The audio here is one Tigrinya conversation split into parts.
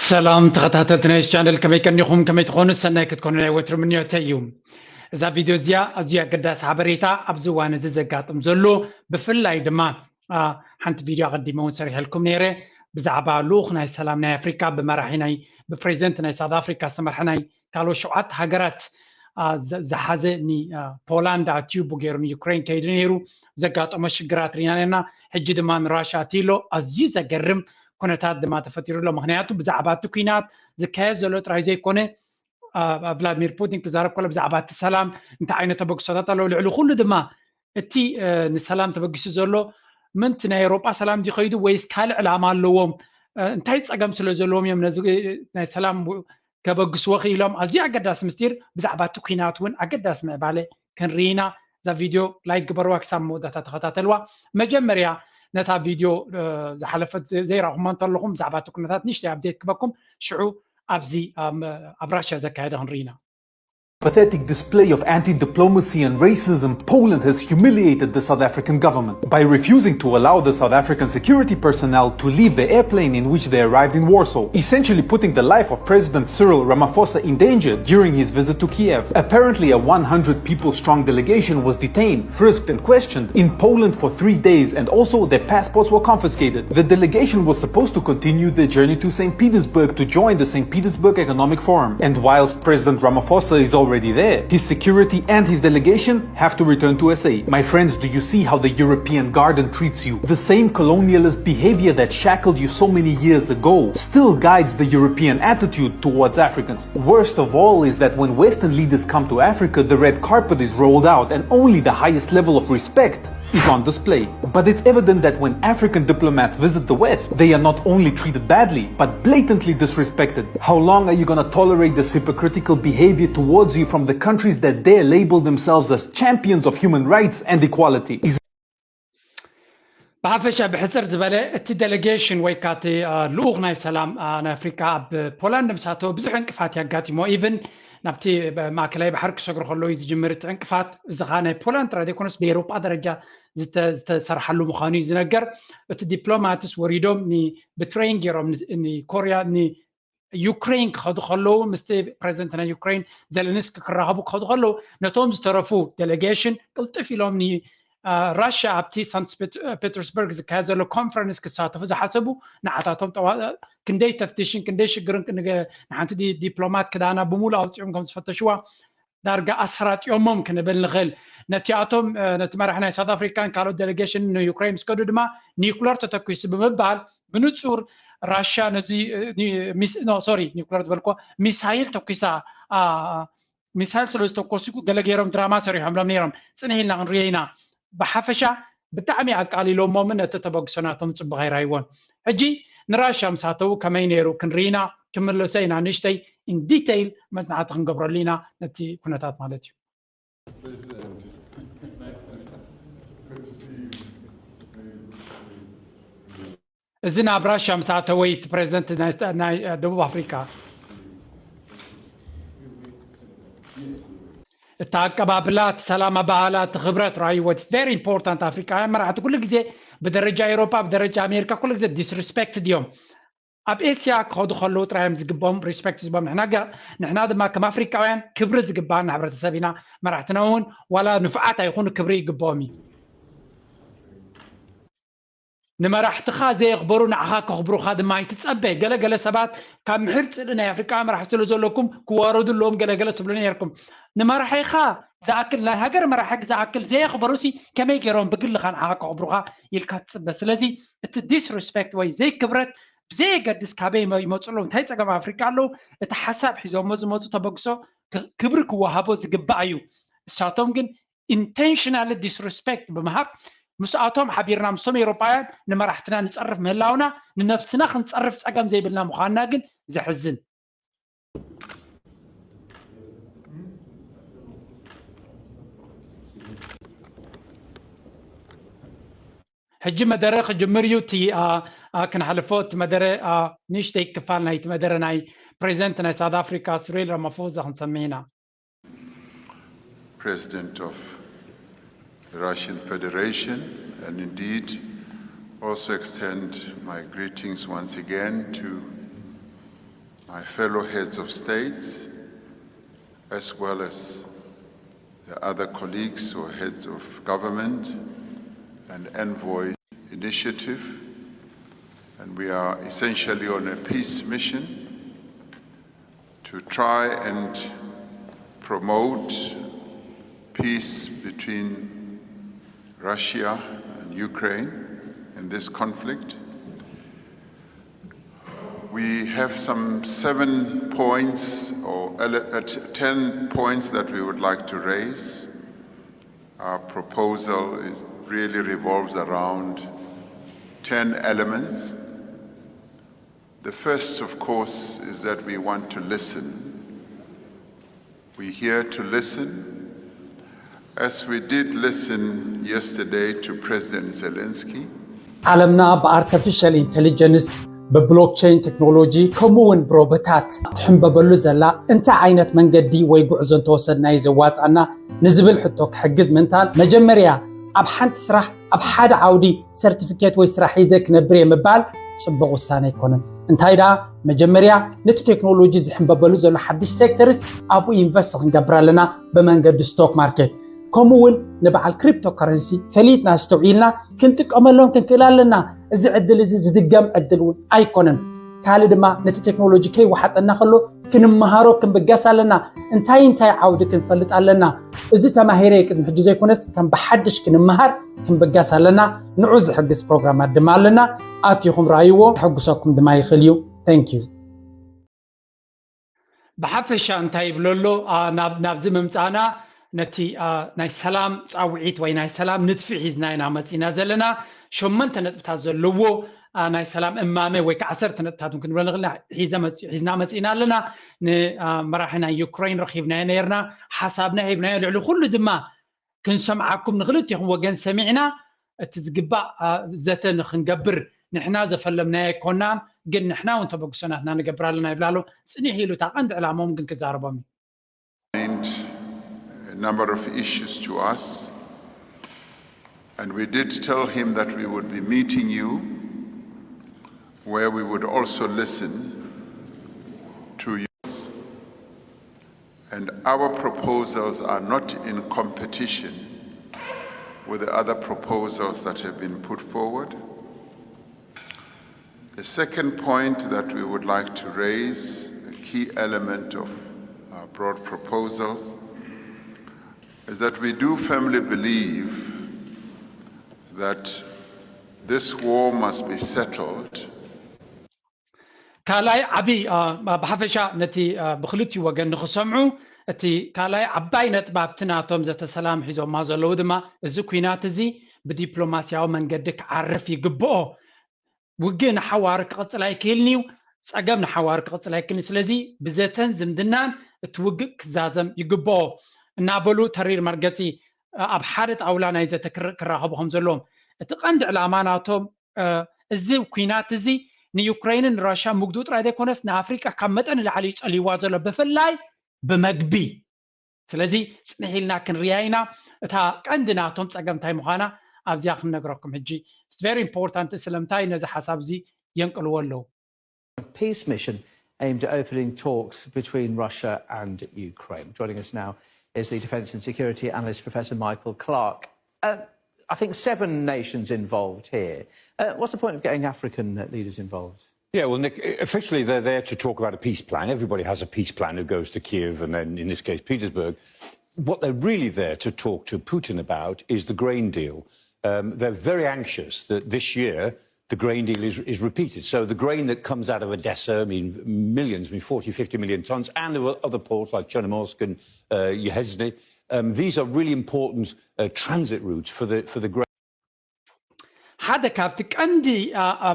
ሰላም ተኸታተልቲ ናይ ቻነል፣ ከመይ ቀኒኹም? ከመይ ትኾኑ? ሰናይ ክትኮኑ ናይ ወትሩ ምንዮተይ እዩ። እዛ ቪድዮ እዚኣ ኣዝዩ ኣገዳሲ ሓበሬታ ኣብዚ እዋን እዚ ዘጋጥም ዘሎ፣ ብፍላይ ድማ፣ አ፣ ሓንቲ ቪድዮ ኣቐዲመ እውን ሰሪሐልኩም ነይረ፣ ብዛዕባ ልኡኽ ናይ ሰላም ናይ ኣፍሪካ ብመራሒ ናይ፣ ብፕሬዚደንት ናይ ሳውት ኣፍሪካ ዝተመርሐ ናይ ካልኦት ሸውዓተ ሃገራት፣ አ፣ ዘ-፣ ዝሓዘ ኒ-፣ አ፣ ፖላንድ ኣትዩ፣ ብኡ ገይሩ ንዩክሬን ከይዱ ነይሩ። ዘጋጠሞ ሽግራት ርኢና ነርና። ሕጂ ድማ ንራሻ ኣትዩ ኣሎ። ኣዝዩ ዘገርም ኩነታት ድማ ተፈጢሩ ኣሎ። ምኽንያቱ ብዛዕባ እቲ ኲናት ዝካየድ ዘሎ ጥራይ ዘይኮነ፣ አ፣ ቭላድሚር ፑቲን ክዛረብ ከሎ ብዛዕባ እቲ ሰላም እንታይ ዓይነት ተበግሶታት ኣለዎ፣ ልዕሊ ኩሉ ድማ እቲ፣ እ፣ ንሰላም ተበጊሱ ዘሎ ምንቲ ናይ ኤውሮጳ ሰላም ድዩ ከይዱ ወይስ ካልእ ዕላማ ኣለዎም? እ፣ እንታይ ጸገም ስለ ዘለዎም እዮም ነዚ፣ እ፣ ናይ ሰላም ው-፣ ከበግስዎ ክኢሎም? ኣዝዩ ኣገዳሲ ምስጢር፣ ብዛዕባ እቲ ኲናት እውን ኣገዳሲ ምዕባለ ክንርኢ ኢና። እዛ ቪድዮ ላይክ ግበርዋ፣ ክሳብ መወዳእታ ተኸታተልዋ። መጀመርያ ነታ ቪድዮ፣ እ፣ ዝሓለፈት ዘ-፣ ዘይረኣኹማ እንተለኹም ብዛዕባ እቲ ኩነታት ንእሽተይ ኣፕዴት ክበኩም፣ ሽዑ ኣብዚ ኣብ፣ ኣብ ራሽያ ዘካየደ ክንርኢ ኢና። Pathetic display of anti diplomacy and racism, Poland has humiliated the South African government by refusing to allow the South African security personnel to leave the airplane in which they arrived in Warsaw, essentially putting the life of President Cyril Ramaphosa in danger during his visit to Kiev. Apparently, a one hundred people strong delegation was detained, frisked, and questioned in Poland for three days, and also their passports were confiscated. The delegation was supposed to continue their journey to Saint Petersburg to join the Saint Petersburg Economic Forum. And whilst President Ramaphosa is already there, his security and his delegation have to return to S A. My friends, do you see how the European garden treats you? The same colonialist behavior that shackled you so many years ago still guides the European attitude towards Africans. Worst of all is that when Western leaders come to Africa, the red carpet is rolled out and only the highest level of respect is on display. But it's evident that when African diplomats visit the West, they are not only treated badly, but blatantly disrespected. How long are you gonna tolerate this hypocritical behavior towards you from the countries that dare label themselves as champions of human rights and equality? Is ብሓፈሻ ብሕፅር ዝበለ እቲ ዴሌጌሽን ወይ ካቲ ልኡኽ ናይ ሰላም ናይ ኣፍሪካ ኣብ ፖላንድ ምስ ኣተወ ብዙሕ ዕንቅፋት የጋጢሞ። ኢቭን ናብቲ ማእከላይ ባሕሪ ክሰግሩ ከለዉ እዩ ዝጅምር እቲ ዕንቅፋት። እዚ ከዓ ናይ ፖላንድ ጥራይ ዘይኮነስ ብኤውሮጳ ደረጃ ዝተሰርሓሉ ምዃኑ እዩ ዝነገር። እቲ ዲፕሎማትስ ወሪዶም ብትሬን ገይሮም ንኮርያ ዩክሬን ክኸዱ ከለዉ ምስቲ ፕሬዚደንት ናይ ዩክሬን ዘለንስኪ ክራኸቡ ክኸዱ ከለዉ ነቶም ዝተረፉ ዴሌጌሽን ቅልጥፍ ኢሎም ንራሽያ ኣብቲ ሳንት ፔተርስበርግ ዝካየድ ዘሎ ኮንፈረንስ ክሳተፉ ዝሓሰቡ ንዓታቶም ክንደይ ተፍትሽን ክንደይ ሽግርን ንሓንቲ ዲፕሎማት ክዳና ብሙሉ ኣውፅኦም ከም ዝፈተሽዋ ዳርጋ ኣሰራጢኦሞም ክንብል ንኽእል። ነቲኣቶም ነቲ መራሒ ናይ ሳውት ኣፍሪካን ካልኦት ዴሌጌሽን ንዩክሬን ምስ ከዱ ድማ ኒኩለር ተተኪሱ ብምባል ብንፁር ራሽያ ነዚ ሶሪ ኒኩለር ዝበልኮ ሚሳይል ተኩሳ። ሚሳይል ስለ ዝተኮሱ ገለ ገይሮም ድራማ ሰሪሖምሎም ነይሮም። ፅንሕ ኢልና ክንሪኦ ኢና። ብሓፈሻ ብጣዕሚ ኣቃሊሎሞምን ነቲ ተበግሶ ናቶም ፅቡቕ ኣይራይዎን። ሕጂ ንራሽያ ምስ ኣተዉ ከመይ ነይሩ ክንርኢ ኢና። ክምልሶ ኢና ንእሽተይ ኢን ዲተይል መፅናዕቲ ክንገብረሉ ኢና ነቲ ኩነታት ማለት እዩ። እዚ ናብ ራሽያ ምስ ኣተወ እቲ ፕሬዚደንት ናይ ደቡብ ኣፍሪካ እቲ ኣቀባብላ እቲ ሰላም ኣባህላ እቲ ክብረት ረኣይዎ። It's very important። ኣፍሪካውያን መራሕቲ ኩሉ ግዜ ብደረጃ ኤውሮጳ ብደረጃ ኣሜሪካ ኩሉ ግዜ ዲስሪስፔክት ድዮም ኣብ ኤስያ ክኸዱ ከለዉ ጥራዮም ዝግብኦም ሪስፔክት ዝቦም ንሕና ገ ንሕና ድማ ከም ኣፍሪካውያን ክብሪ ዝግባና ሕብረተሰብ ኢና። መራሕትና እውን ዋላ ንፉዓት ኣይኹኑ ክብሪ ይግብኦም እዩ። ንመራሕትኻ ዘየኽበሩ ንዓኻ ከኽብሩኻ ድማ ኣይትጸበ። ገለ ገለ ሰባት ካብ ምሕር ጽልኢ ናይ ኣፍሪቃውያን መራሕቲ ስለ ዘለኩም ክዋረዱ ኣለዎም ገለ ገለ ትብሉ ነይርኩም። ንመራሒኻ ዝኣክል ናይ ሃገር መራሒ ዝኣክል ዘየኽበሩሲ ከመይ ገይሮም ብግልኻ ንዓኻ ከኽብሩኻ ኢልካ ትጽበ። ስለዚ እቲ ዲስሪስፔክት ወይ ዘይክብረት ብዘየገድስ ካበይ ይመ- ይመፁ ኣለዉ እንታይ ፀገም ኣፍሪካ ኣለዉ እቲ ሓሳብ ሒዞሞ ዝመፁ ተበግሶ ክ- ክብሪ ክወሃቦ ዝግባእ እዩ። እሳቶም ግን ኢንቴንሽናል ዲስሪስፔክት ብምሃብ ምስኣቶም ሓቢርና ምስቶም ኤውሮጳውያን ንመራሕትና ንፀርፍ ምህላውና ንነብስና ክንፀርፍ ፀገም ዘይብልና ምዃንና ግን ዘሕዝን። ሕጂ መደረ ክጅምር እዩ እቲ ክንሓልፎ እቲ መደረ ንእሽተይ ክፋል ናይቲ መደረ ናይ ፕሬዚደንት ናይ ሳውት ኣፍሪካ ስሪል ራማፎዛ ክንሰምዕ ኢና። President of the Russian Federation, and indeed also extend my greetings once again to my fellow heads of states, as well as the other colleagues or heads of government and envoy initiative. And we are essentially on a peace mission to try and promote peace between Russia and Ukraine in this conflict. We have some seven points or ele- uh, t- ten points that we would like to raise. Our proposal is, really revolves around ten elements. The first, of course, is that we want to listen. We're here to listen, as we did listen yesterday to President Zelensky. ዓለምና ብኣርቲፊሻል ኢንቴሊጀንስ፣ ብብሎክቸይን ቴክኖሎጂ፣ ከምኡ እውን ብሮቦታት ትሕንበበሉ ዘላ፣ እንታይ ዓይነት መንገዲ ወይ ጉዕዞ እንተወሰድና እዩ ዘዋፅኣና ንዝብል ሕቶ ክሕግዝ ምእንታን፣ መጀመርያ ኣብ ሓንቲ ስራሕ ኣብ ሓደ ዓውዲ ሰርቲፊኬት ወይ ስራሕ ሒዘ ክነብር እየ ምባል ፅቡቕ ውሳነ ኣይኮነን። እንታይ ደኣ፣ መጀመርያ ነቲ ቴክኖሎጂ ዝሕንበበሉ ዘሎ ሓድሽ ሴክተርስ ኣብኡ ኢንቨስት ክንገብር ኣለና፣ ብመንገዲ ስቶክ ማርኬት። ከምኡ እውን ንበዓል ክሪፕቶ ከረንሲ ፈሊጥና ኣስተውዒልና ክንጥቀመሎም ክንክእል ኣለና። እዚ ዕድል እዚ ዝድገም ዕድል እውን ኣይኮነን። ካልእ ድማ ነቲ ቴክኖሎጂ ከይወሓጠና ከሎ ክንመሃሮ ክንብገስ ኣለና። እንታይ እንታይ ዓውዲ ክንፈልጥ ኣለና? እዚ ተማሂረ ቅድሚ ሕጂ ዘይኮነስ ከም ብሓድሽ ክንመሃር ክንብገስ ኣለና። ንዑ ዝሕግዝ ፕሮግራማት ድማ ኣለና። ኣቲኹም ረኣይዎ፣ ከሐጉሰኩም ድማ ይኽእል እዩ። Thank you። ብሓፈሻ እንታይ ይብሎ ኣሎ? ናብዚ ምምፃእና ነቲ ናይ ሰላም ፃውዒት ወይ ናይ ሰላም ንጥፊ ሒዝና ኢና መፂና ዘለና። ሸመንተ ነጥብታት ዘለዎ ናይ ሰላም እማመ ወይ ከዓ ዓሰርተ ነጥብታት ክንብሎ ንኽእል ሒዝና መፂእና ኣለና። ንመራሒ ናይ ዩክሬን ረኺብናዮ ነርና፣ ሓሳብና ሂብናዮ። ልዕሊ ኩሉ ድማ ክንሰምዓኩም ንክልቲኹም ወገን ሰሚዕና እቲ ዝግባእ ዘተ ንክንገብር ንሕና ዘፈለምናዮ ኣይኮናን፣ ግን ንሕና እውን ተበግሶ ናትና ንገብር ኣለና ይብል ኣሎ። ፅኒሕ ኢሉ እታ ቀንዲ ዕላማኦም ግን ክዛረቦም እዩ። A number of issues to us, and we did tell him that we would be meeting you, where we would also listen to you. And our proposals are not in competition with the other proposals that have been put forward. The second point that we would like to raise, a key element of our broad proposals, is that we do firmly believe that this war must be settled. ካልኣይ ዓብይ ብሓፈሻ ነቲ ብክልቲኡ ወገን ንክሰምዑ፣ እቲ ካልኣይ ዓባይ ነጥቢ ኣብቲ ናቶም ዘተሰላም ሒዞማ ዘለዉ ድማ፣ እዚ ኩናት እዚ ብዲፕሎማስያዊ መንገዲ ክዓርፍ ይግብኦ። ውግእ ንሓዋሩ ክቕፅል ኣይክእልን እዩ። ፀገም ንሓዋሩ ክቕፅል ኣይክእልን። ስለዚ ብዘተን ዝምድናን እቲ ውግእ ክዛዘም ይግብኦ እናበሉ ተሪር መርገፂ ኣብ ሓደ ጣውላ ናይ ዘተ ክራኸቡ ከም ዘለዎም፣ እቲ ቀንዲ ዕላማ ናቶም እዚ ኩናት እዚ ንዩክሬንን ንራሽያ ምግዱ ጥራይ ዘይኮነስ ንኣፍሪቃ ካብ መጠን ንላዕሊ እዩ ጸልይዋ ዘሎ፣ ብፍላይ ብመግቢ። ስለዚ ጽንሕ ኢልና ክንርያ ኢና። እታ ቀንዲ ናቶም ጸገም እንታይ ምዃና ኣብዚኣ ክንነግረኩም ሕጂ። It's very important። ስለምንታይ ነዚ ሓሳብ እዚ የንቅልዎ ኣለዉ? Peace mission aimed at opening talks between Russia and Ukraine. Joining us now is the Defence and Security Analyst, Professor Michael Clarke. Uh, I think seven nations involved here. Uh, what's the point of getting African leaders involved? Yeah, well, Nick, officially they're there to talk about a peace plan. Everybody has a peace plan who goes to Kiev and then, in this case, Petersburg. What they're really there to talk to Putin about is the grain deal. Um, they're very anxious that this year the grain deal is, is repeated. So the grain that comes out of Odessa, I mean, millions, I mean, forty, fifty million tons, and there were other ports like Chernomorsk and uh, Yezhny. Um, these are really important uh, transit routes for the, for the grain. ሓደ ካብቲ ቀንዲ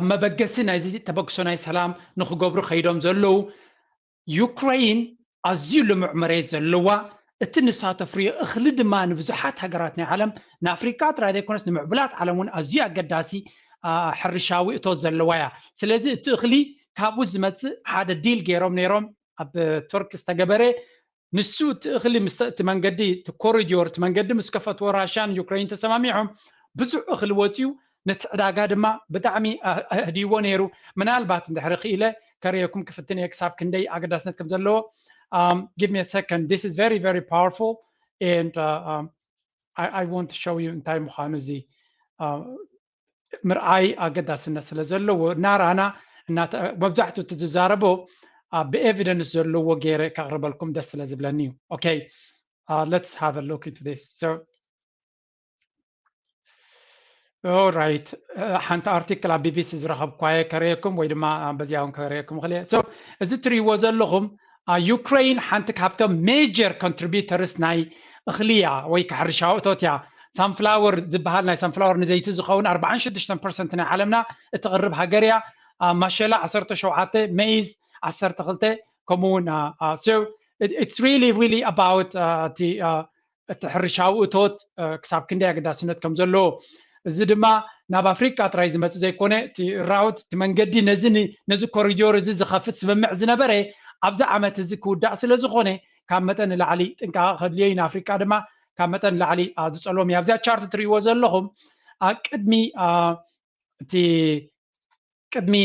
መበገሲ ናይዚ ተበግሶ ናይ ሰላም ንክገብሩ ከይዶም ዘለዉ፣ ዩክረይን ኣዝዩ ልሙዕ መሬት ዘለዋ፣ እቲ ንሳ ተፍርዮ እኽሊ ድማ ንብዙሓት ሃገራት ናይ ዓለም፣ ንኣፍሪቃ ጥራይ ዘይኮነስ ንምዕቡላት ዓለም እውን ኣዝዩ ኣገዳሲ ሕርሻዊ እቶት ዘለዋ እያ። ስለዚ እቲ እኽሊ ካብኡ ዝመፅእ ሓደ ዲል ገይሮም ነይሮም ኣብ ቱርክ ዝተገበረ። ንሱ እቲ እኽሊ ምስ እቲ መንገዲ፣ እቲ ኮሪዶር፣ እቲ መንገዲ ምስ ከፈትዎ፣ ራሽያን ዩክረይን ተሰማሚዖም ብዙሕ እኽሊ ወፅዩ ነቲ ዕዳጋ ድማ ብጣዕሚ ኣህድይዎ ነይሩ። ምናልባት እንድሕሪ ክኢለ ከርእየኩም ክፍትን እየ ክሳብ ክንደይ ኣገዳስነት ከም ዘለዎ። Give me a second. This is very, very powerful and I want to show you እንታይ ምዃኑ እዚ ምርኣይ ኣገዳስነት ስለ ዘለዎ እናረኣና መብዛሕትኡ እቲ ዝዛረቦ ብኤቪደንስ ዘለዎ ገይረ ከቕርበልኩም ደስ ስለ ዝብለኒ እዩ። Okay, let's have a look into this. So right, ሓንቲ ኣርቲክል ኣብ ቢቢሲ ዝረኸብኳየ ከርእየኩም ወይ ድማ በዚኣ እውን ከርእየኩም ክእል። So እዚ ትርእይዎ ዘለኹም ዩክሬን ሓንቲ ካብቶም ሜጀር ኮንትሪቢተርስ ናይ እኽሊ እያ ወይ ሕርሻዊ እቶት እያ። ሳንፍላወር ዝበሃል ናይ ሳንፍላወር ንዘይቲ ዝኸውን ኣርባዓን ሽዱሽተን ፐርሰንት ናይ ዓለምና እትቕርብ ሃገር እያ። ማሸላ ዓሰርተ ሸውዓተ፣ ሜይዝ ዓሰርተ ክልተ፣ ከምኡ እውን it's really, really about እቲ እቲ ሕርሻዊ እቶት ክሳብ ክንደይ ኣገዳስነት ከም ዘለዎ። እዚ ድማ ናብ ኣፍሪቃ ጥራይ ዝመፅእ ዘይኮነ እቲ ራውት እቲ መንገዲ ነዚ ነዚ ኮሪዶር እዚ ዝኸፍት ስምምዕ ዝነበረ ኣብዚ ዓመት እዚ ክውዳእ ስለ ዝኾነ ካብ መጠን ንላዕሊ ጥንቃቐ ከድልዮ እዩ። ንኣፍሪቃ ድማ ካብ መጠን ንላዕሊ ዝፀልዎም እዩ። ኣብዚኣ ቻርት ትርእይዎ ዘለኹም ቅድሚ እቲ ቅድሚ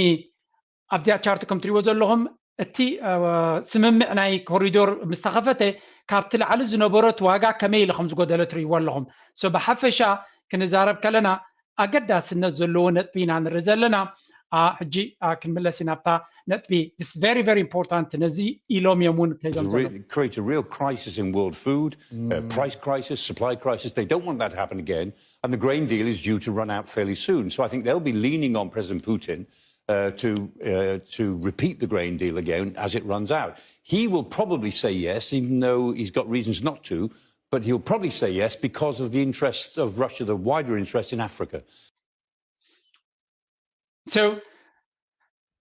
ኣብዚኣ ቻርት ከም ትሪእዎ ዘለኹም እቲ ስምምዕ ናይ ኮሪዶር ምስ ተኸፈተ ካብቲ ላዕሊ ዝነበሮ እቲ ዋጋ ከመይ ኢሉ ከም ዝጎደለ ትሪእዎ ኣለኹም። So ብሓፈሻ ክንዛረብ ከለና ኣገዳስነት ዘለዎ ነጥቢ ኢና ንርኢ ዘለና። ሕጂ ክንምለስ ኢና ኣብታ ነጥቢ። This is very, very important. ነዚ ኢሎም እዮም እውን ከይዶም ዘለዉ። Create a real crisis in world food, price crisis, supply crisis. They don't want that to happen again. And the grain deal is due to run out fairly soon. So I think they'll be leaning on President Putin to repeat the grain deal again as it runs out. He will probably say yes, even though he's got reasons not to, but he'll probably say yes because of the interests of Russia, the wider interests in Africa. So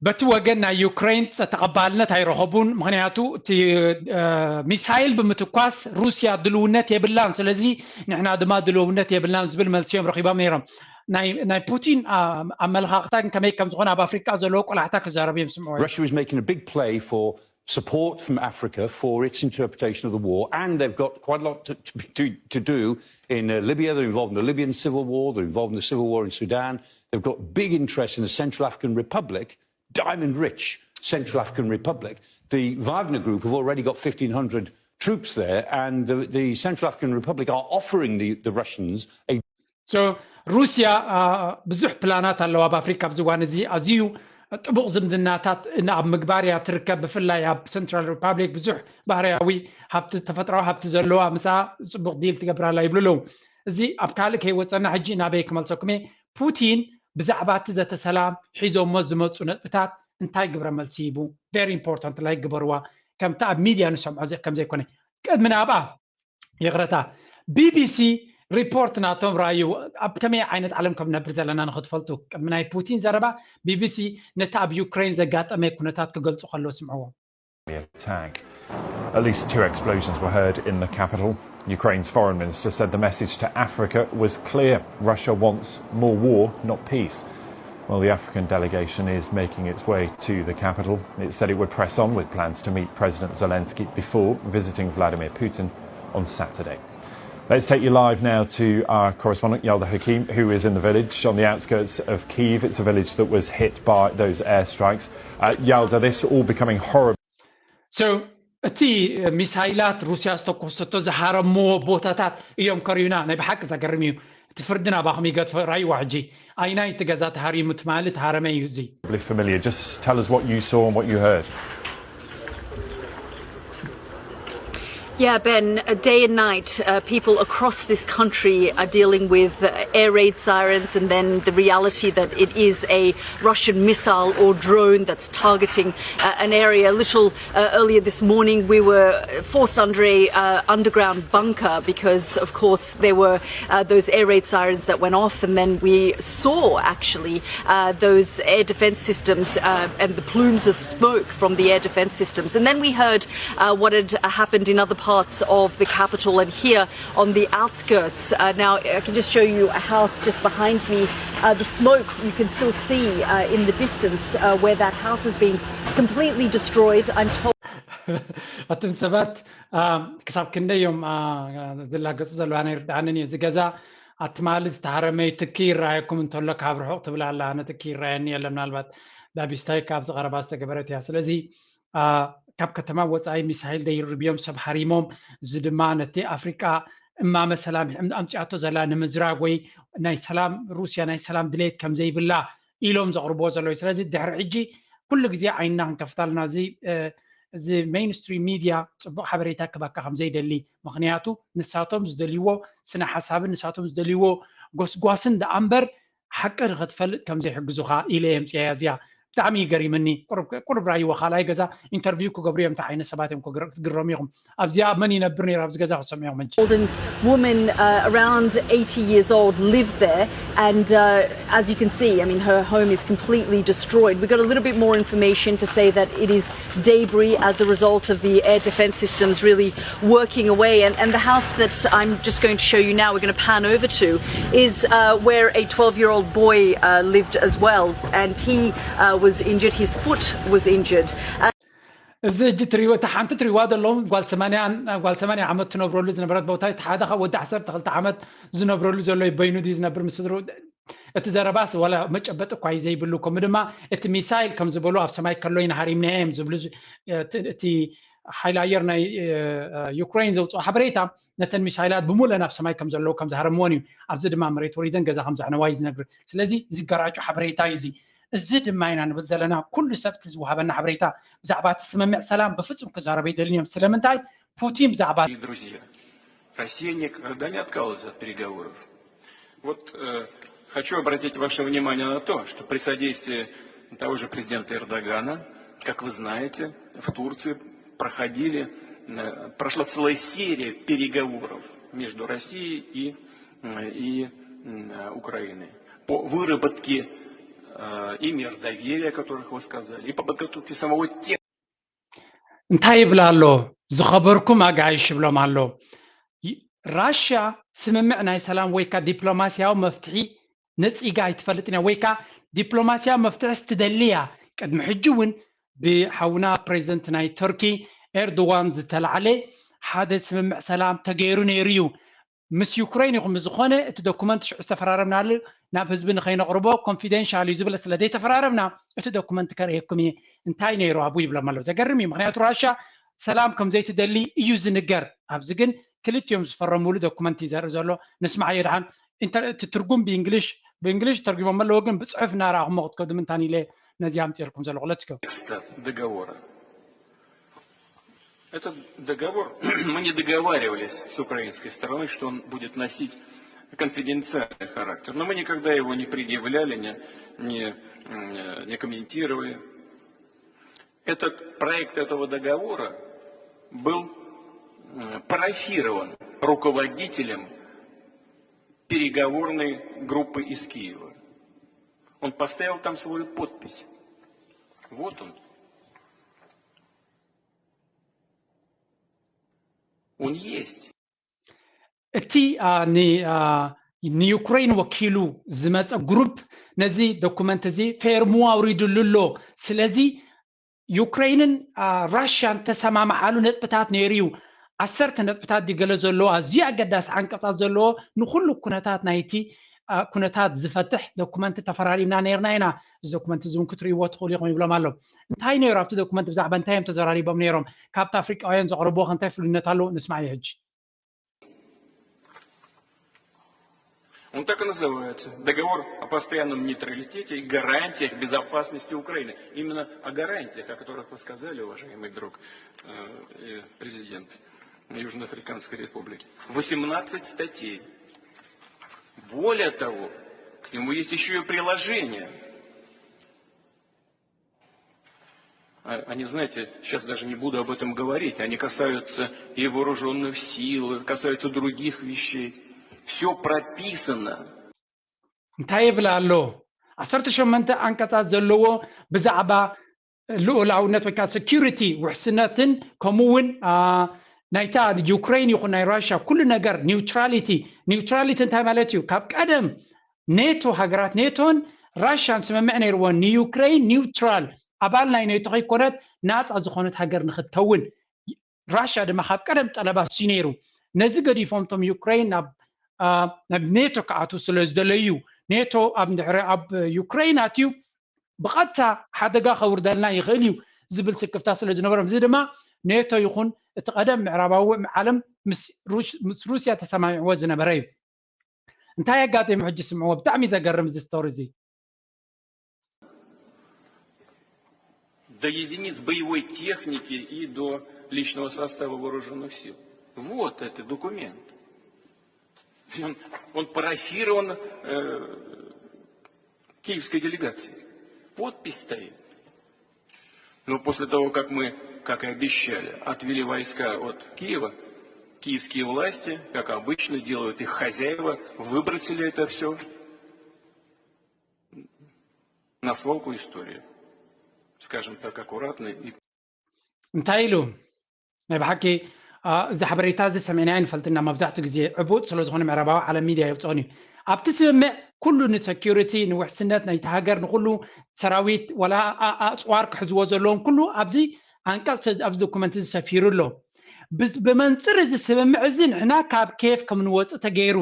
በቲ ወገን ናይ ዩክሬን ተቐባልነት ኣይረኸቡን። ምኽንያቱ እቲ ሚሳይል ብምትኳስ ሩስያ ድልውነት የብላን፣ ስለዚ ንሕና ድማ ድልውነት የብልናን ዝብል መልሲ እዮም ረኺቦም ነይሮም። ናይ ፑቲን ኣመለኻኽታ ግን ከመይ ከም ዝኾነ ኣብ ኣፍሪቃ ዘለዎ ቆላሕታ ክዛረቡ እዮም ስምዑ። Russia is making a big play for support from Africa for its interpretation of the war, and they've got quite a lot to, to, to do in uh, Libya. They're involved in the Libyan civil war, they're involved in the civil war in Sudan. They've got big interest in the Central African Republic, diamond rich Central African Republic. The Wagner Group have already got fifteen hundred troops there, and the, the Central African Republic are offering the, the Russians a So ሩስያ ብዙሕ ፕላናት ኣለዋ ኣብ ኣፍሪካ ኣብዚ እዋን እዚ ኣዝዩ ጥቡቕ ዝምድናታት ኣብ ምግባር እያ ትርከብ። ብፍላይ ኣብ ሰንትራል ሪፓብሊክ ብዙሕ ባህርያዊ ሃብቲ ተፈጥራዊ ሃብቲ ዘለዋ ምስኣ ፅቡቕ ዲል ትገብር ኣላ ይብሉ ኣለዉ። እዚ ኣብ ካልእ ከይወፀና ሕጂ ናበይ ክመልሰኩም እየ። ፑቲን ብዛዕባ እቲ ዘተ ሰላም ሒዞሞ ዝመፁ ነጥብታት እንታይ ግብረ መልሲ ሂቡ? Very important, like ግበርዋ። ከምቲ ኣብ ሚድያ ንሰምዖ ከም ዘይኮነ ቅድሚ ናብኣ ይቕረታ፣ ቢቢሲ ሪፖርት ናቶም ራእዩ ኣብ ከመይ ዓይነት ዓለም ከም ነብር ዘለና ንክትፈልጡ ቅድሚ ናይ ፑቲን ዘረባ ቢቢሲ ነቲ ኣብ ዩክሬን ዘጋጠመ ኩነታት ክገልፁ ከለዉ ስምዕዎ። Attack. At least two explosions were heard in the capital. Ukraine's foreign minister said the message to Africa was clear. Russia wants more war, not peace. Well, the African delegation is making its way to the capital. It said it would press on with plans to meet President Zelensky before visiting Vladimir Putin on Saturday. Let's take you live now to our correspondent, Yalda Hakim, who is in the village on the outskirts of Kyiv. It's a village that was hit by those airstrikes. Uh, Yalda, this all becoming horrible. So እቲ ሚሳይላት ሩስያ ዝተኮሰቶ ዝሃረምዎ ቦታታት እዮም ከርእዩና። ናይ ብሓቂ ዘገርም እዩ። እቲ ፍርዲ ናባኹም ይገድፎ። ራይዋ ሕጂ ኣይናይ እቲ ገዛ ተሃሪሙ ትማሊ ተሃረመ እዩ እዚ። Familiar. Just tell us what you saw and what you heard. Yeah, Ben, day and night, uh, people across this country are dealing with uh, air raid sirens and then the reality that it is a Russian missile or drone that's targeting uh, an area. A little uh, earlier this morning, we were forced under a uh, underground bunker because, of course, there were uh, those air raid sirens that went off, and then we saw actually uh, those air defense systems uh, and the plumes of smoke from the air defense systems. And then we heard uh, what had happened in other parts of the capital and here on the outskirts. Uh, now, I can just show you a house just behind me. Uh, the smoke you can still see uh, in the distance uh, where that house has been completely destroyed. I'm told. እቶም ሰባት ክሳብ ክንደይ እዮም ዝላገፁ ዘለዋ ናይ ርድኣንን እዩ። እዚ ገዛ ኣትማሊ ዝተሃረመ ትኪ ይረኣየኩም እንተሎ ካብ ርሑቕ ትብል ኣላ። ኣነ ትኪ ይረኣየኒ የለ፣ ምናልባት ዳቢስታይ ካብዚ ቀረባ ዝተገበረት እያ። ስለዚ ካብ ከተማ ወፃኢ ሚሳይል ደይርብዮም ሰብ ሃሪሞም፣ እዚ ድማ ነቲ ኣፍሪቃ እማመ ሰላም ኣምፂኣቶ ዘላ ንምዝራግ ወይ ናይ ሰላም ሩስያ ናይ ሰላም ድሌት ከምዘይብላ ኢሎም ዘቕርብዎ ዘለዉ። ስለዚ ድሕሪ ሕጂ ኩሉ ግዜ ዓይንና ክንከፍታልና እዚ እዚ ሜይንስትሪም ሚድያ ፅቡቅ ሓበሬታ ክባካ ከም ዘይደሊ፣ ምክንያቱ ንሳቶም ዝደልይዎ ስነ ሓሳብን ንሳቶም ዝደልይዎ ጎስጓስን ደኣ እምበር ሓቂ ንክትፈልጥ ከም ዘይሕግዙካ ኢለ የምፅያ እዚኣ። ብጣዕሚ ይገሪምኒ። ቁሩብ ቁሩብ ራይዎ ካልኣይ ገዛ ኢንተርቪው ክገብሩ እዮም እንታይ ዓይነት ሰባት እዮም ክግር- ክትግረሙ ኢኹም። ኣብዚኣ መን ይነብር ነይሩ ኣብዚ ገዛ ክሰምዑ እዮም እንጂ። Woman uh, around eighty years old lived there, and uh, as you can see, I mean, her home is completely destroyed. We got a little bit more information to say that it is debris as a result of the air defense systems really working away. And, and the house that I'm just going to show you now, we're going to pan over to, is uh, where a twelve year old boy uh, lived as well, and he uh, was injured, his foot was injured. Uh, እዚ እጂ ትሪዎ እታ ሓንቲ ትሪዋ ዘለኹም ጓል ሰማንያ ጓል ሰማንያ ዓመት ትነብረሉ ዝነበረት ቦታ እቲ ሓደ ካብ ወዲ ዓሰርተ ክልተ ዓመት ዝነብረሉ ዘሎ በይኑ ድዩ ዝነብር ምስ ስድርኡ? እቲ ዘረባስ ዋላ መጨበጢ እኳ እዩ ዘይብሉ። ከምኡ ድማ እቲ ሚሳይል ከም ዝበሉ ኣብ ሰማይ ከሎ ኢና ሃሪምናዮ እዮም ዝብሉ። እቲ ሓይሊ ኣየር ናይ ዩክሬን ዘውፅኦ ሓበሬታ ነተን ሚሳይላት ብሙሉአን ኣብ ሰማይ ከም ዘለዉ ከም ዝሃረምዎን እዩ። ኣብዚ ድማ መሬት ወሪደን ገዛ ከም ዘዕነዋ እዩ ዝነግር። ስለዚ ዝገራጩ ሓበሬታ እዩ እዚ። እዚ ድማ ኢና ንብል ዘለና። ኩሉ ሰብ እቲ ዝወሃበና ሓበሬታ ብዛዕባ እቲ ስምምዕ ሰላም ብፍጹም ክዛረብ ኣይደልን እዮም። ስለምንታይ? ፑቲን ብዛዕባ Друзья, Россия никогда не отказывалась от переговоров. Вот э, хочу обратить ваше внимание на то, что при содействии того же президента Эрдогана, как вы знаете, в Турции проходили, э, прошла целая серия переговоров между Россией и, э, и э, Украиной по выработке э, и мер доверия, о которых вы сказали, и по подготовке самого текста. እንታይ ይብል ኣሎ? ዝኸበርኩም ኣጋይሽ ይብሎም ኣሎ። ራሽያ ስምምዕ ናይ ሰላም ወይ ከዓ ዲፕሎማስያዊ መፍትሒ ነፂጋ ኣይትፈልጥን እያ፣ ወይ ከዓ ዲፕሎማስያዊ መፍትሒ ስትደሊ እያ። ቅድሚ ሕጂ እውን ብሓውና ፕሬዚደንት ናይ ቱርኪ ኤርዶዋን ዝተላዕለ ሓደ ስምምዕ ሰላም ተገይሩ ነይሩ እዩ። ምስ ዩክሬን ይኹን ምስ ዝኾነ እቲ ዶኩመንት ሽዑ ዝተፈራረምናሉ ናብ ህዝቢ ንኸይነቕርቦ ኮንፊደንሻል እዩ ዝብል ስለ ዘይተፈራረምና እቲ ዶኩመንት ከርእየኩም እየ እንታይ ነይሩ ኣብኡ ይብሎም ኣለዉ። ዘገርም እዩ። ምክንያቱ ራሽያ ሰላም ከም ዘይትደሊ እዩ ዝንገር። ኣብዚ ግን ክልቲኦም ዝፈረምሉ ዶኩመንት እዩ ዘርኢ ዘሎ። ንስማዓዮ ድሓን። እቲ ትርጉም ብእንግሊሽ ብእንግሊሽ ተርጉሞም ኣለዉ፣ ግን ብፅሑፍ እናረኣኹሞ ክትከዱ ምንታን ኢለ ነዚ ኣምፅኤልኩም ዘለኹ። Let's go. Текста договора. Этот договор, мы не договаривались с украинской стороной, что он будет носить конфиденциальный характер. Но мы никогда его не предъявляли, не, не, не комментировали. Этот проект этого договора был парафирован руководителем переговорной группы из Киева. Он поставил там свою подпись. Вот он. Он есть. እቲ ንዩክሬን ወኪሉ ዝመፀ ግሩፕ ነዚ ዶኩመንት እዚ ፌርሙ ኣውሪድሉ ኣሎ። ስለዚ ዩክሬንን ራሽያን ተሰማምዓሉ ነጥብታት ነይሩ እዩ። ዓሰርተ ነጥብታት ድዩ ገለ ዘለዎ ኣዝዩ ኣገዳሲ ዓንቀፃት ዘለዎ ንኩሉ ኩነታት ናይቲ ኩነታት ዝፈትሕ ዶኩመንት ተፈራሪምና ነይርና ኢና። እዚ ዶኩመንት እዚ እውን ክትርእይዎ ትኽእሉ ኢኹም ይብሎም ኣሎ። እንታይ ነይሩ ኣብቲ ዶኩመንት? ብዛዕባ እንታይ እዮም ተዘራሪቦም ነይሮም? ካብቲ ኣፍሪቃውያን ዘቕረብዎ ከ እንታይ ፍሉይነት ኣለዎ? ንስማዓዮ ሕጂ። Он так и называется. Договор о постоянном нейтралитете и гарантиях безопасности Украины. Именно о гарантиях, о которых вы сказали, уважаемый друг э, и президент Южноафриканской Республики. Восемнадцать статей. Более того, к нему есть еще и приложение. Они, знаете, сейчас даже не буду об этом говорить, они касаются и вооруженных сил, касаются других вещей. Все прописано. እንታይ ይብል ኣሎ? ዓሰርተ ሸሞንተ ዓንቀፃት ዘለዎ ብዛዕባ ልኡላውነት ወይ ከዓ ሴኩሪቲ ውሕስነትን ከምኡ እውን ናይታ ዩክሬን ይኹን ናይ ራሽያ ኩሉ ነገር ኒውትራሊቲ። ኒውትራሊቲ እንታይ ማለት እዩ? ካብ ቀደም ኔቶ ሃገራት ኔቶን ራሽያን ስምምዕ ነይርዎ ንዩክሬን ኒውትራል ኣባል ናይ ኔቶ ከይኮነት ናፃ ዝኾነት ሃገር ንክትከውን። ራሽያ ድማ ካብ ቀደም ጠለባ እሱ ነይሩ። ነዚ ገዲፎም እቶም ዩክሬን ናብ ናብ ኔቶ ክኣትዉ ስለ ዝደለዩ፣ ኔቶ ኣብ ድሕሪ ኣብ ዩክረይን ኣትዩ ብቐጥታ ሓደጋ ከውርደልና ይኽእል እዩ ዝብል ስክፍታ ስለ ዝነበሮም፣ እዚ ድማ ኔቶ ይኹን እቲ ቀደም ምዕራባዊ ዓለም ምስ ሩስያ ተሰማሚዕዎ ዝነበረ እዩ። እንታይ ኣጋጢሙ ሕጂ ስምዕዎ። ብጣዕሚ ዘገርም እዚ ስቶሪ እዚ። До единиц боевой техники и до личного состава вооруженных сил. Вот этот документ. Он, он парафирован э, киевской делегацией. Подпись стоит. Но после того, как мы, как и обещали, отвели войска от Киева, киевские власти, как обычно делают их хозяева, выбросили это все на свалку истории. Скажем так, аккуратно и እንታይ ኢሉ? ናይ ብሓቂ እዚ ሓበሬታ እዚ ሰሚዕናዮ ንፈልጥና፣ መብዛሕትኡ ግዜ ዕቡጥ ስለ ዝኾነ ምዕራባዊ ዓለም ሚድያ የውፅኦን እዩ። ኣብቲ ስምምዕ ኩሉ ንሰኪሪቲ ንውሕስነት ናይቲ ሃገር ንኩሉ ሰራዊት ዋላ ኣፅዋር ክሕዝዎ ዘለዎም ኩሉ ኣብዚ ኣንቀፅ ኣብዚ ዶኩመንት እዚ ሰፊሩ ኣሎ። ብመንፅር እዚ ስምምዕ እዚ ንሕና ካብ ኬፍ ከም ንወፅእ ተገይሩ።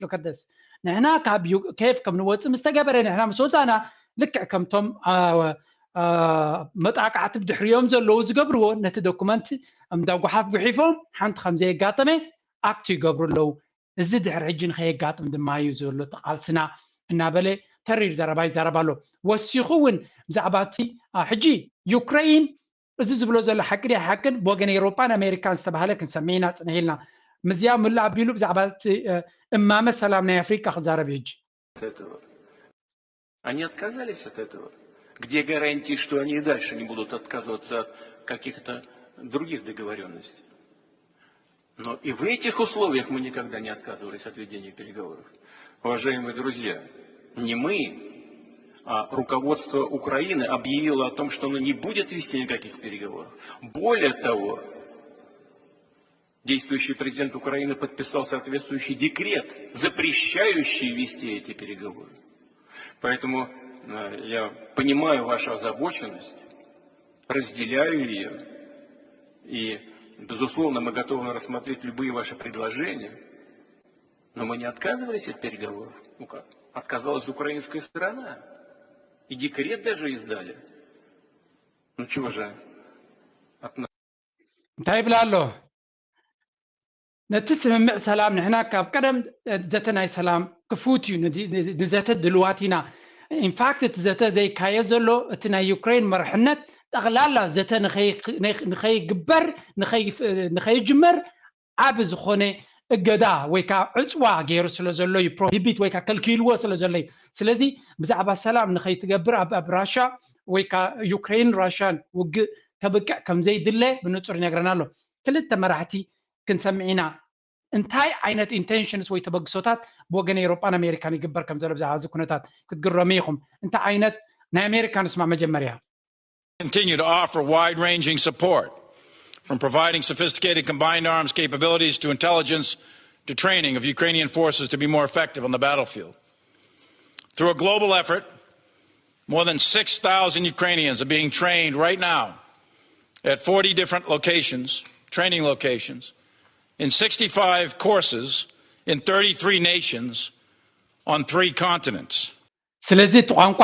ሉከደስ ንሕና ካብ ኬፍ ከም ንወፅእ ምስ ተገበረ ንሕና ምስ ወፃእና ልክዕ ከምቶም መጣቃዕቲ ብድሕሪኦም ዘለዉ ዝገብርዎ ነቲ ዶኩመንት እንዳ ጓሓፍ ጉሒፎም ሓንቲ ከም ዘየጋጠመ ኣክት ይገብሩ ኣለዉ። እዚ ድሕሪ ሕጂ ንኸየጋጥም ድማ እዩ ዘሎ ተቓልስና እናበለ ተሪር ዘረባ ይዛረብ ኣሎ። ወሲኹ እውን ብዛዕባ እቲ ሕጂ ዩክረይን እዚ ዝብሎ ዘሎ ሓቂ ድያ ሓቅን ብወገን ኤውሮጳን ኣሜሪካን ዝተባህለ ክንሰምዕ ኢና ጽንሕ ኢልና። ምዝያ ምሉእ ኣቢሉ ብዛዕባ እቲ እማመ ሰላም ናይ ኣፍሪቃ ክዛረብ እዩ ሕጂ። Они отказались от этого. Где гарантии, что они и дальше не будут отказываться от каких-то других договоренностей? Но и в этих условиях мы никогда не отказывались от ведения переговоров. Уважаемые друзья, не мы, а руководство Украины объявило о том, что оно не будет вести никаких переговоров. Более того, действующий президент Украины подписал соответствующий декрет, запрещающий вести эти переговоры. Поэтому э, я понимаю вашу озабоченность, разделяю ее, и, безусловно, мы готовы рассмотреть любые ваши предложения, но мы не отказывались от переговоров. Ну как? Отказалась украинская сторона. И декрет даже издали. Ну чего же от нас? እንታይ ይብል ኣሎ? ነቲ ስምምዕ ሰላም ንሕና ካብ ቀደም ዘተ ናይ ሰላም ክፉት እዩ፣ ንዘተ ድልዋት ኢና። ኢንፋክት እቲ ዘተ ዘይካየ ዘሎ እቲ ናይ ዩክሬን መርሕነት ጠቕላላ ዘተ ንኸይግበር ንኸይጅመር ዓቢ ዝኾነ እገዳ ወይ ከዓ ዕፅዋ ገይሩ ስለ ዘሎ እዩ፣ ፕሮሂቢት ወይ ከዓ ከልኪልዎ ስለ ዘሎ እዩ። ስለዚ ብዛዕባ ሰላም ንኸይትገብር ኣብ ኣብ ራሻ ወይ ከዓ ዩክሬን ራሻን ውግእ ከብቅዕ ከም ዘይድለ ብንፁር ይነግረና ኣሎ። ክልተ መራሕቲ ክንሰምዕ ኢና። እንታይ ዓይነት ኢንቴንሽንስ ወይ ተበግሶታት ብወገን ኤውሮጳን ኣሜሪካን ይግበር ከም ዘሎ ብዛዕባ እዚ ኩነታት ክትግረሙ ኢኹም። እንታይ ዓይነት ናይ ኣሜሪካ ንስማዕ መጀመርያ። Continue to offer wide-ranging support, from providing sophisticated combined arms capabilities to intelligence to training of Ukrainian forces to be more effective on the battlefield. Through a global effort, more than six thousand Ukrainians are being trained right now at forty different locations, training locations, in sixty-five courses in thirty-three nations on three continents. ስለዚ እቲ ቋንቋ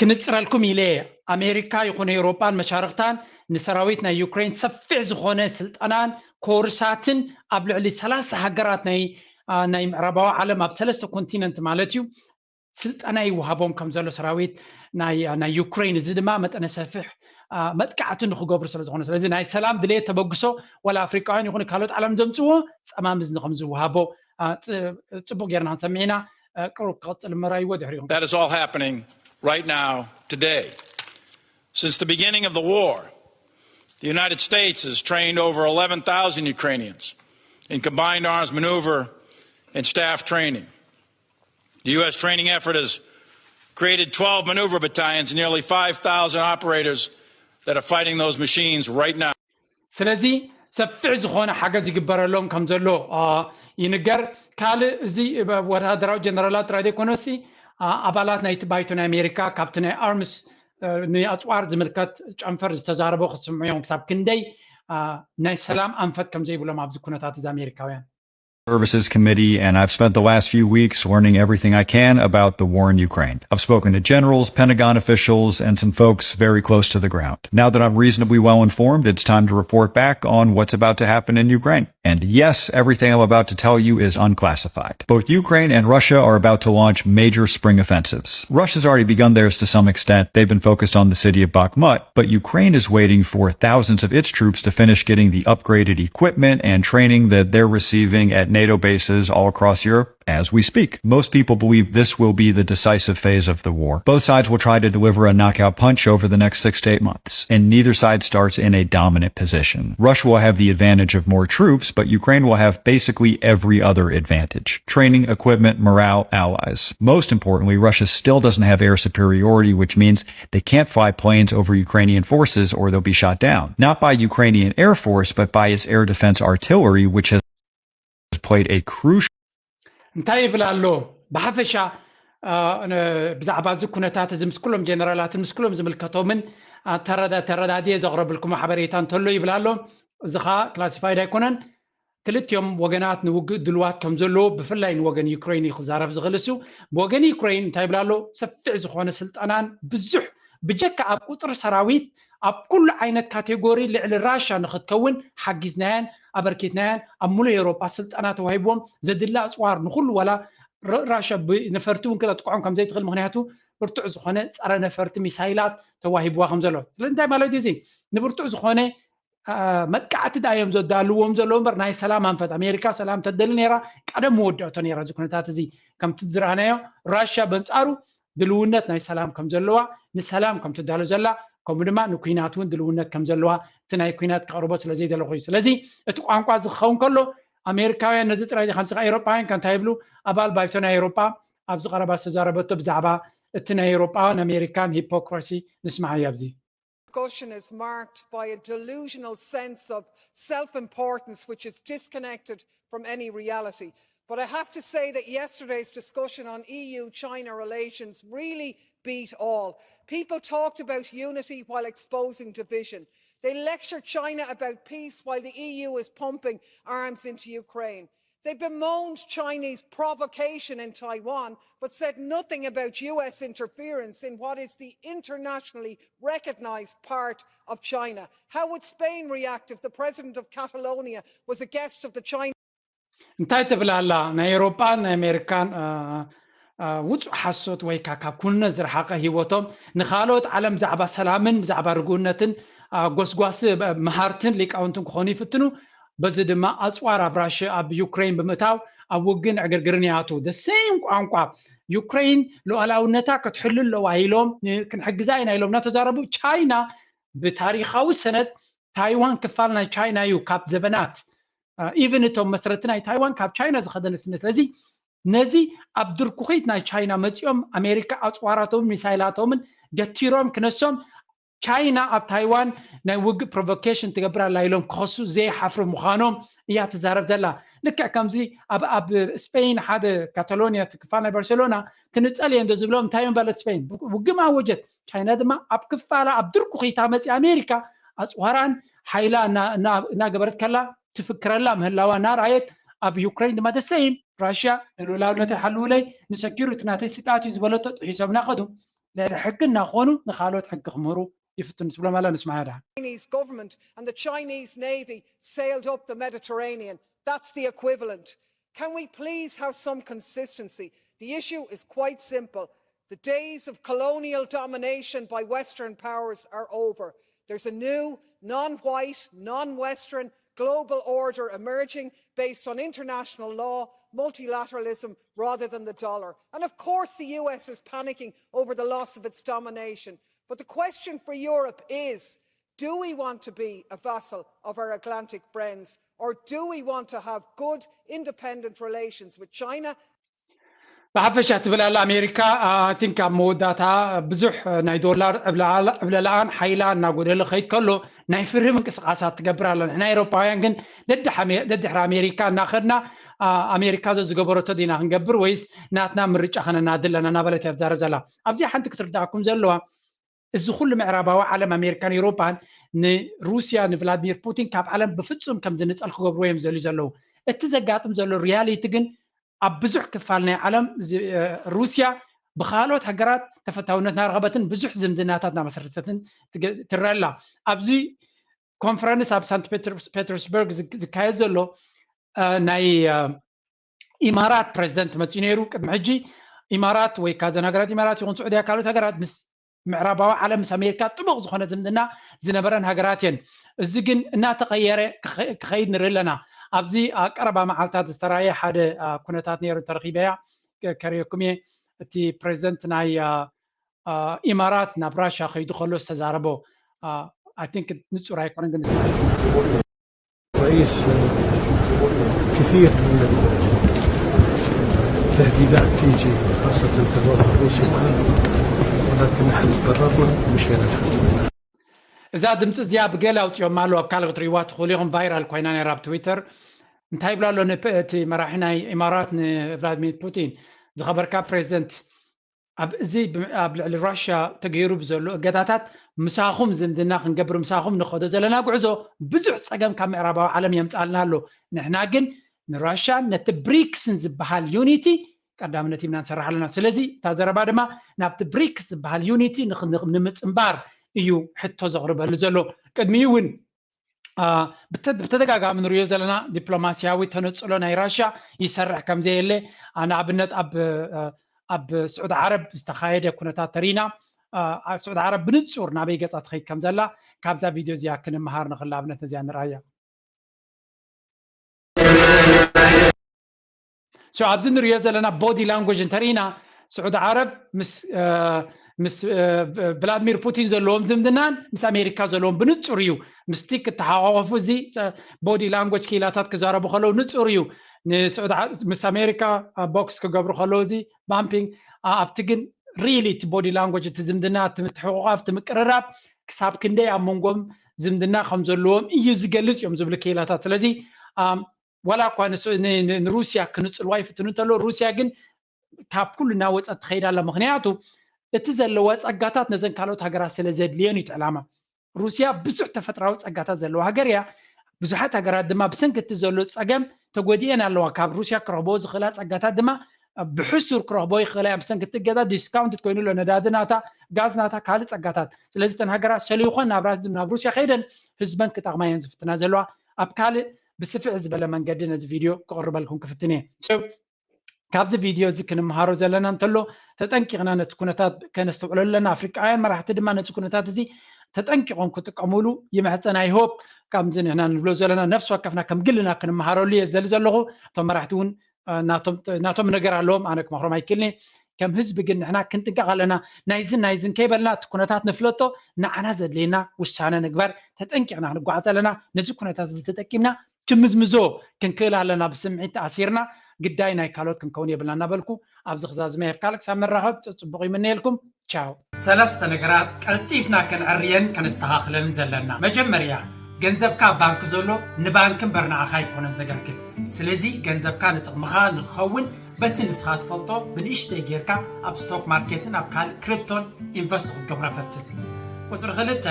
ክንጽረልኩም ኢለ ኣሜሪካ ይኹን ኤውሮጳን መሻርኽታን ንሰራዊት ናይ ዩክሬን ሰፊሕ ዝኾነ ስልጠናን ኮርሳትን ኣብ ልዕሊ ሰላሳ ሃገራት ናይ ናይ ምዕራባዊ ዓለም ኣብ ሰለስተ ኮንቲነንት ማለት እዩ ስልጠና ይወሃቦም ከም ዘሎ ሰራዊት ናይ ናይ ዩክሬን፣ እዚ ድማ መጠነ ሰፊሕ መጥቃዕቲ ንክገብሩ ስለ ዝኾነ፣ ስለዚ ናይ ሰላም ድሌት ተበግሶ ዋላ ኣፍሪቃውያን ይኹን ካልኦት ዓለም ዘምፅዎ ፀማም እዝኒ ከም ዝወሃቦ ፅቡቅ ጌርና ክንሰምዕ ኢና። ቅሩብ ክቕፅል እመራይዎ ድሕሪኹም። That is all happening right now, today. Since the beginning of the war, the United States has trained over eleven thousand Ukrainians in combined arms maneuver and staff training. The U S training effort has created twelve maneuver battalions and nearly five thousand operators that are fighting those machines right now. ስለዚ ሰፊሕ ዝኾነ ሓገዝ ይግበረሎም ከም ዘሎ ይንገር። ካልእ እዚ ወታደራዊ ጀነራላት ጥራይ ዘይኮነሲ ኣባላት ናይቲ ባይቶ ናይ ኣሜሪካ ካብቲ ናይ ኣርምስ ንኣፅዋር ዝምልከት ጨንፈር ዝተዛረቦ ክትስምዑ እዮም። ክሳብ ክንደይ ናይ ሰላም ኣንፈት ከም ዘይብሎም ኣብዚ ኩነታት እዚ ኣሜሪካውያን Services Committee, and I've spent the last few weeks learning everything I can about the war in Ukraine. I've spoken to generals, Pentagon officials, and some folks very close to the ground. Now that I'm reasonably well informed, it's time to report back on what's about to happen in Ukraine. And yes, everything I'm about to tell you is unclassified. Both Ukraine and Russia are about to launch major spring offensives. Russia's already begun theirs to some extent. They've been focused on the city of Bakhmut, but Ukraine is waiting for thousands of its troops to finish getting the upgraded equipment and training that they're receiving at NATO bases all across Europe as we speak. Most people believe this will be the decisive phase of the war. Both sides will try to deliver a knockout punch over the next six to eight months, and neither side starts in a dominant position. Russia will have the advantage of more troops, but Ukraine will have basically every other advantage: training, equipment, morale, allies. Most importantly, Russia still doesn't have air superiority, which means they can't fly planes over Ukrainian forces or they'll be shot down. Not by Ukrainian Air Force, but by its air defense artillery, which has played a crucial እንታይ ይብል ኣሎ? ብሓፈሻ ብዛዕባ እዚ ኩነታት እዚ ምስ ኩሎም ጀነራላትን ምስ ኩሎም ዝምልከቶምን ተረዳድየ ዘቕረብልኩም ሓበሬታ እንተሎ ይብል ኣሎ። እዚ ኸዓ ክላሲፋይድ ኣይኮነን። ክልቲኦም ወገናት ንውግእ ድልዋት ከም ዘለዎ ብፍላይ ንወገን ዩክሬን እዩ ክዛረብ ዝኽእል እሱ። ብወገን ዩክሬን እንታይ ይብል ኣሎ? ሰፊሕ ዝኾነ ስልጠናን ብዙሕ ብጀካ ኣብ ቁፅሪ ሰራዊት ኣብ ኩሉ ዓይነት ካቴጎሪ ልዕሊ ራሻ ንክትከውን ሓጊዝናያን ኣበርኪትናያን ኣብ ሙሉእ ኤውሮጳ ስልጠና ተዋሂብዎም ዘድሊ ኣፅዋር ንኩሉ ዋላ ራሻ ብነፈርቲ እውን ክተጥቅዖም ከም ዘይትኽእል ምክንያቱ ብርቱዕ ዝኾነ ፀረ ነፈርቲ ሚሳይላት ተዋሂብዋ ከም ዘሎ ስለዚ እንታይ ማለት እዩ እዚ ንብርቱዕ ዝኾነ መጥቃዕቲ ዳ እዮም ዘዳልዎም ዘለዉ እምበር ናይ ሰላም ኣንፈት ኣሜሪካ ሰላም ተደሊ ነራ ቀደም መወድእቶ ነራ እዚ ኩነታት እዚ ከምቲ ዝረኣናዮ ራሻ በንፃሩ ድልውነት ናይ ሰላም ከም ዘለዋ ንሰላም ከም ትዳሎ ዘላ ከምኡ ድማ ንኩናት እውን ድልውነት ከም ዘለዋ እቲ ናይ ኩናት ከቕርቦ ስለ ዘይደለኹ እዩ ስለዚ እቲ ቋንቋ እዚ ክኸውን ከሎ ኣሜሪካውያን ነዚ ጥራይ ከምዚ ኤሮጳውያን ከ እንታይ ይብሉ ኣባል ባይቶ ናይ ኤሮጳ ኣብዚ ቀረባ ዝተዛረበቶ ብዛዕባ እቲ ናይ ኤሮጳን ኣሜሪካን ሂፖክራሲ ንስማዓዮ ኣብዚ discussion is marked by a delusional sense of self importance, which is disconnected from any reality. But I have to say that yesterday's discussion on E U China relations really beat all. People talked about unity while exposing division. They lectured China about peace while the E U is pumping arms into Ukraine. They bemoaned Chinese provocation in Taiwan, but said nothing about U S interference in what is the internationally recognized part of China. How would Spain react if the president of Catalonia was a guest of the Chinese? እንታይ ትብል ኣላ ናይ ኤሮጳን ናይ ኣሜሪካን ውፁእ ሓሶት ወይ ካብ ኩንነት ዝረሓቐ ህይወቶም ንካልኦት ዓለም ብዛዕባ ሰላምን ብዛዕባ ርግኡነትን ጎስጓሲ መሃርትን ሊቃውንትን ክኾኑ ይፍትኑ በዚ ድማ ኣፅዋር ኣብ ራሽ ኣብ ዩክሬን ብምእታው ኣብ ውግን ዕግርግርን ይኣትዉ the same ቋንቋ ዩክሬን ሉዓላውነታ ክትሕሉ ኣለዋ ኢሎም ክንሕግዛ ኢና ኢሎም እናተዛረቡ ቻይና ብታሪካዊ ሰነድ ታይዋን ክፋል ናይ ቻይና እዩ ካብ ዘበናት even እቶም መስረቲ ናይ ታይዋን ካብ ቻይና ዝኸደ ነፍስነ ስለዚ ነዚ ኣብ ድርኩኺት ናይ ቻይና መፂኦም ኣሜሪካ ኣፅዋራቶምን ሚሳይላቶምን ገቲሮም ክነሶም ቻይና ኣብ ታይዋን ናይ ውግእ ፕሮቮኬሽን ትገብር ኣላ ኢሎም ክኸሱ ዘይሓፍሩ ምዃኖም እያ ትዛረብ ዘላ። ልክዕ ከምዚ ኣብ ኣብ ስፔን ሓደ ካታሎኒያ እቲ ክፋል ናይ ባርሴሎና ክንጸል እየ እንዶ ዝብሎም እንታይ እዮም ባለት ስፔን ውግእ ማወጀት። ቻይና ድማ ኣብ ክፋላ ኣብ ድርኩኺታ መፂ ኣሜሪካ ኣፅዋራን ሓይላ እናገበረት ከላ ትፍክረላ ምህላዋ እናረኣየት ኣብ ዩክሬን ድማ ደሰይም ራሽያ ንልኡላውነተይ ሓልውለይ ንሰኪሪቲ ናተይ ስግኣት እዩ ዝበለቶ ጥሒሶም እናኸዱ ልዕሊ ሕጊ እናኾኑ ንኻልኦት ሕጊ ክምህሩ ይፍትኑ ትብሎም ኣላ ንስማዕ ዳ Chinese government and the Chinese navy sailed up the Mediterranean. That's the equivalent. Can we please have some consistency? The issue is quite simple. The days of colonial domination by Western powers are over. There's a new, non white, non Western global order emerging based on international law, multilateralism rather than the dollar. And of course, the U S is panicking over the loss of its domination. But the question for Europe is do we want to be a vassal of our Atlantic friends, or do we want to have good, independent relations with China? ብሓፈሻ ትብል ኣላ ኣሜሪካ ኣቲንክ ኣብ መወዳእታ ብዙሕ ናይ ዶላር ዕብለላኣን ሓይላ እናጎደለ ከይድ ከሎ ናይ ፍርሂ ምንቅስቃሳት ትገብር ኣላ ንሕና ኤሮፓውያን ግን ደድሕሪ ኣሜሪካ እናኸድና ኣሜሪካ ዘዝገበረቶ ዲና ክንገብር ወይስ ናትና ምርጫ ከነናድለና እናበለት እያ ትዛረብ ዘላ ኣብዚ ሓንቲ ክትርዳእኩም ዘለዋ እዚ ኩሉ ምዕራባዊ ዓለም ኣሜሪካን ኤሮፓን ንሩስያ ንቭላድሚር ፑቲን ካብ ዓለም ብፍፁም ከም ዝንፀል ክገብርዎ እዮም ዝደልዩ ዘለዉ እቲ ዘጋጥም ዘሎ ሪያሊቲ ግን ኣብ ብዙሕ ክፋል ናይ ዓለም ሩስያ ብካልኦት ሃገራት ተፈታውነት እናረኸበትን ብዙሕ ዝምድናታት እናመሰረተትን ትረአ ኣላ። ኣብዚ ኮንፈረንስ ኣብ ሳንት ፔተርስበርግ ዝካየድ ዘሎ ናይ ኢማራት ፕሬዚደንት መፅኡ ነይሩ። ቅድሚ ሕጂ ኢማራት ወይ ካዘን ሃገራት ኢማራት ይኹን ስዑድያ ካልኦት ሃገራት ምስ ምዕራባዊ ዓለም ምስ ኣሜሪካ ጥቡቕ ዝኾነ ዝምድና ዝነበረን ሃገራት እየን። እዚ ግን እናተቐየረ ክኸይድ ንርኢ ኣለና። ኣብዚ ቀረባ መዓልታት ዝተራየ ሓደ ኩነታት ነይሩ፣ ተረኺበያ ከርእየኩም እየ። እቲ ፕሬዚደንት ናይ ኢማራት ናብ ራሻ ከይዱ ከሎ ዝተዛረቦ I think ንጹር ኣይኮነን ግን رئيس كثير من التهديدات تيجي خاصة في الوضع الروسي الآن، ولكن نحن قررنا ومشينا الحمد لله. እዛ ድምፂ እዚኣ ብገለ ኣውፅኦም ኣለዉ ኣብ ካልእ ክትሪእዋ ትኽእሉ ኢኹም። ቫይራል ኮይና ነይራ ኣብ ትዊተር። እንታይ ይብሉ ኣሎ እቲ መራሒ ናይ ኢማራት ንቭላድሚር ፑቲን፣ ዝኸበርካ ፕሬዚደንት፣ ኣብ እዚ ኣብ ልዕሊ ራሽያ ተገይሩ ብዘሎ እገዳታት ምሳኹም ዝምድና ክንገብር ምሳኹም ንኸዶ ዘለና ጉዕዞ ብዙሕ ፀገም ካብ ምዕራባዊ ዓለም የምፃልና ኣሎ። ንሕና ግን ንራሽያን ነቲ ብሪክስን ዝበሃል ዩኒቲ ቀዳምነት ሂብና ንሰርሕ ኣለና። ስለዚ እታ ዘረባ ድማ ናብቲ ብሪክስ ዝበሃል ዩኒቲ ንምፅንባር እዩ ሕቶ ዘቕርበሉ ዘሎ። ቅድሚኡ እውን ብተደጋጋሚ ንሪኦ ዘለና ዲፕሎማስያዊ ተነፅሎ ናይ ራሽያ ይሰርሕ ከምዘየለ ንኣብነት ኣብ ኣብ ስዑድ ዓረብ ዝተኻየደ ኩነታት ተሪና ስዑድ ዓረብ ብንፁር ናበይ ገፃ ትኸይድ ከም ዘላ ካብዛ ቪድዮ እዚኣ ክንምሃር ንኽእል። ኣብነት ነዚኣ ንርኣያ። ሶ ኣብዚ ንሪኦ ዘለና ቦዲ ላንጉጅ እንተሪኢና ስዑድ ዓረብ ምስ ምስ ቭላድሚር ፑቲን ዘለዎም ዝምድናን ምስ ኣሜሪካ ዘለዎም ብንፁር እዩ። ምስቲ ክተሓቋቆፉ እዚ ቦዲ ላንጉጅ ክኢላታት ክዛረቡ ከለዉ ንፁር እዩ። ምስ ኣሜሪካ ቦክስ ክገብሩ ከለዉ እዚ ባምፒንግ ኣብቲ ግን ሪሊ እቲ ቦዲ ላንጉጅ እቲ ዝምድና እቲ ምትሕቁቃፍ እቲ ምቅርራብ ክሳብ ክንደይ ኣብ መንጎም ዝምድና ከም ዘለዎም እዩ ዝገልፅ እዮም ዝብሉ ክኢላታት። ስለዚ ዋላ እኳ ንሩስያ ክንፅልዋ ይፍትኑ እንተለዉ ሩስያ ግን ካብ ኩሉ እናወፀት ትኸይድ ኣላ። ምክንያቱ እቲ ዘለዋ ፀጋታት ነዘን ካልኦት ሃገራት ስለ ዘድልየን እዩ እቲ ዕላማ። ሩስያ ብዙሕ ተፈጥራዊ ፀጋታት ዘለዋ ሃገር እያ። ብዙሓት ሃገራት ድማ ብሰንኪ እቲ ዘሎ ፀገም ተጎዲኤን ኣለዋ። ካብ ሩስያ ክረኽቦ ዝኽእላ ፀጋታት ድማ ብሕሱር ክረኽቦ ይኽእላ እያ። ብሰንኪ እቲ እገዳ ዲስካውንት ኮይኑ ኣሎ ነዳዲ ናታ፣ ጋዝ ናታ፣ ካልእ ፀጋታት። ስለዚ እተን ሃገራት ሰሊኾን ናብ ሩስያ ከይደን ህዝበን ክጠቕማ እየን ዝፍትና ዘለዋ። ኣብ ካልእ ብስፍሕ ዝበለ መንገዲ ነዚ ቪድዮ ክቕርበልኩም ክፍትን እየ። ካብዚ ቪድዮ እዚ ክንምሃሮ ዘለና እንተሎ ተጠንቂቕና ነቲ ኩነታት ከነስተውዕሎ ኣለና። ኣፍሪቃውያን መራሕቲ ድማ ነዚ ኩነታት እዚ ተጠንቂቖም ክጥቀሙሉ ይምሕፀን። I hope ከምዚ ንሕና ንብሎ ዘለና ነፍሲ ወከፍና ከም ግልና ክንመሃረሉ እየ ዝደሊ ዘለኹ። እቶም መራሕቲ እውን ናቶም ነገር ኣለዎም፣ ኣነ ክመኽሮም ኣይክእልን። ከም ህዝቢ ግን ንሕና ክንጥንቀቕ ኣለና። ናይዝን ናይዝን ከይበልና እቲ ኩነታት ንፍለጦ፣ ንዓና ዘድልየና ውሳነ ንግበር። ተጠንቂቕና ክንጓዓዝ ኣለና። ነዚ ኩነታት እዚ ተጠቂምና ክምዝምዞ ክንክእል ኣለና። ብስምዒት ተኣሲርና ግዳይ ናይ ካልኦት ክንከውን የብልና እናበልኩ ኣብዚ ክዛዝመ እየ። ኣብ ካልእ ክሳብ ንራኸብ ፅቡቕ ይምነየልኩም። ቻው። ሰለስተ ነገራት ቀልጢፍና ከነዕርየን ከነስተኻኽለን ዘለና። መጀመርያ፣ ገንዘብካ ኣብ ባንክ ዘሎ ንባንክ እምበር ንዓኻ ኣይኮነን ዘገልግል። ስለዚ ገንዘብካ ንጥቕምኻ ንክኸውን በቲ ንስኻ ትፈልጦ ብንእሽተይ ጌርካ ኣብ ስቶክ ማርኬትን ኣብ ካልእ ክሪፕቶን ኢንቨስት ክትገብሮ ፈትን። ቁፅሪ ክልተ፣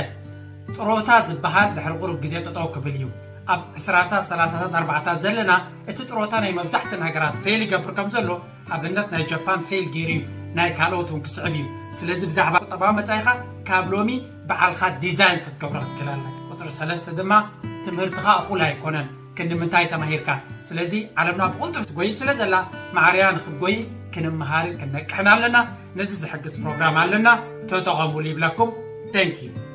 ጥሮታ ዝበሃል ድሕሪ ቁሩብ ግዜ ጠጠው ክብል እዩ። ኣብ ዕስራታት፣ ሰላሳታት፣ ኣርባዓታት ዘለና እቲ ጥሮታ ናይ መብዛሕተን ሃገራት ፌል ይገብር ከም ዘሎ ኣብነት ናይ ጃፓን ፌል ገይሩ እዩ፣ ናይ ካልኦት እውን ክስዕብ እዩ። ስለዚ ብዛዕባ ቁጠባዊ መጻኢኻ ካብ ሎሚ በዓልኻ ዲዛይን ክትገብሮ ክትክእል ኣለካ። ቁፅሪ ሰለስተ ድማ ትምህርትኻ እኹል ኣይኮነን። ክንዲ ምንታይ ተማሂርካ? ስለዚ ዓለምና ብቕልጡፍ ትጎይ ስለ ዘላ ማዕርያ ንክትጎይ ክንምሃርን ክንነቅሕን ኣለና። ነዚ ዝሕግዝ ፕሮግራም ኣለና፣ ተጠቐሙሉ ይብለኩም። Thank you።